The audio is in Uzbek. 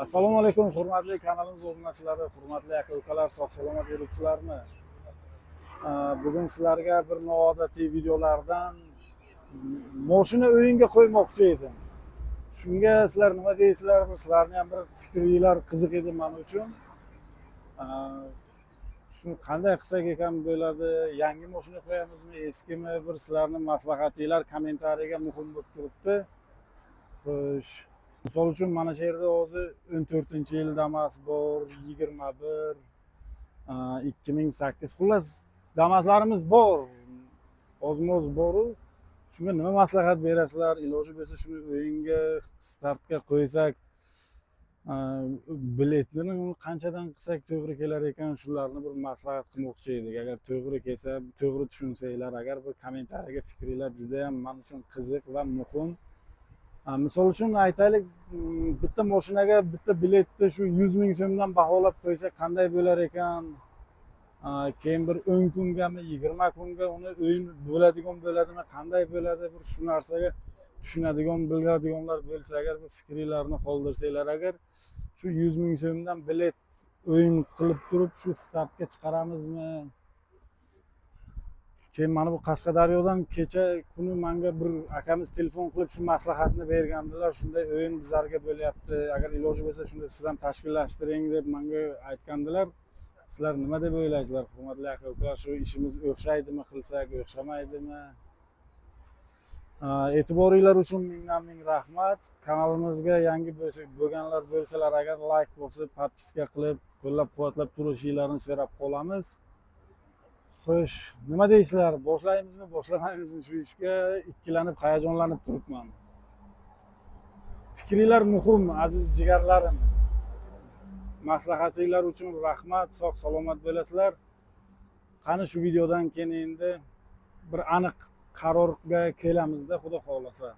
Assalomu alaykum, hurmatli kanalimiz obunachilari, hurmatli aka ukalar, sog' salomat yuribsizlarmi? Bugun sizlarga bir noodatiy videolardan moshina o'yinga qo'ymoqchi edim. Shunga sizlar nima deysizlar? Bir sizlarni ham bir fikringlar qiziq edi men uchun. Shuni qanday qilsak ekan bo'ladi? Yangi moshina qo'yamizmi, eskimi? Bir sizlarni maslahatinglar kommentariyaga muhim bo'lib turibdi. Xo'sh, misol uchun, mana shu yerda hozir 14-yil Damas bor, 21, 2008, xullas, Damaslarimiz bor. Ozmoz boru. Shunga nima maslahat berasizlar? Iloji bo'lsa, shuni o'yinga, startga qo'ysak, biletni qanchadan qilsak to'g'ri kelar ekan, shularni bir maslahat qilmoqchi edik. Agar to'g'ri kelsa, to'g'ri tushunsanglar, agar bir kommentariyaga fikringlar juda ham man uchun qiziq va muhim. Misol uchun aytaylik, bitta moshinaga bitta biletni shu 100 000 so'mdan baholab qo'ysak, qanday bo'lar ekan? Keyin bir 10 kungami, 20 kunga uni o'yin bo'ladigan bo'ladimi, qanday bo'ladi? Bir shu narsaga tushunadigan, biladiganlar bo'lsa agar, bir fikringlarni qoldirsanglar agar, shu 100 000 so'mdan bilet o'yin qilib turib, shu startga chiqaramizmi? Keyin mana bu Qashqadaryodan kecha kuni manga bir akamiz telefon qilib, shu maslahatni bergandilar. Shunday o'yin bizlarga bo'lyapti, agar iloji bo'lsa, shunda siz ham tashkillashtiring, deb manga aytgandilar. Sizlar nima deb o'ylaysizlar, hurmatli aka ukalar shu ishimiz o'xshaydimi, qilsak, o'xshamaydimi? E'tiboringlar uchun mingdan ming rahmat. Kanalimizga yangi bo'lganlar bo'lsalar agar, layk bosib, подписка qilib, qo'llab quvvatlab turishinglarni so'rab qolamiz. Xo'sh, nima deysizlar, boshlaymizmi, boshlamaymizmi shu ishga? Ikkilanib, hayajonlanib turibman. Fikringlar muhim, aziz jigarlarim. Maslahatinglar uchun rahmat, sog' salomat bo'lasizlar. Qani, shu videodan keyin endi bir aniq qarorga kelamizda, xudo xohlasa.